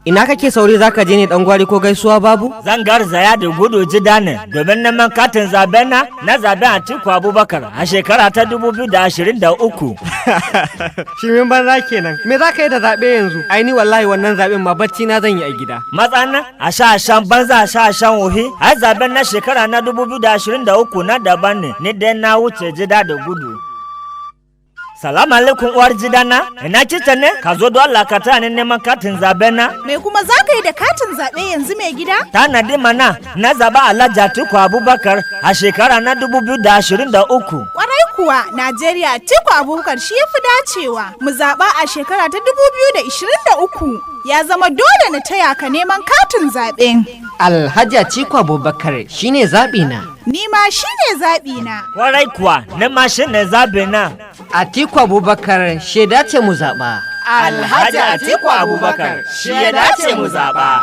Ina kake sauri zaka je ne, dan gwari, ko gaisuwa babu? Zan garzaya da gudu gida ne domin neman katin zaben na zaben Atiku Abubakar a shekara ta 2023. Shimin banza kenan. Me za ka yi da zaɓe yanzu? Ai ni wallahi wannan zaɓen ma bacci na zan yi a gida. Matsana a sha shan banza, a sha shan wohi, ai zaben na shekara na 2023 na daban ne, ni dai na wuce gida da gudu. Salamu alaikum, uwar gidana, ina kike ne? Ka zo don Allah ka taya ni neman katin zaben na. Me kuma za ka yi da katin zaɓe yanzu, mai gida? Tanadi mana na zaba Alhaji Atiku Abubakar a shekara na 2023. Kwarai kuwa, Najeriya, Atiku Abubakar shi ya fi dacewa mu zaɓa a shekara ta 2023. Ya zama dole na taya ka neman katin zaɓe. Alhaji Atiku Abubakar shine zaɓi na. Ni ma shi ne zaɓi na. Kwarai kuwa, ni ma shi ne zabe na. Atiku Abubakar shi ya dace mu zaɓa. Alhaji Atiku Abubakar shi ya dace mu zaɓa.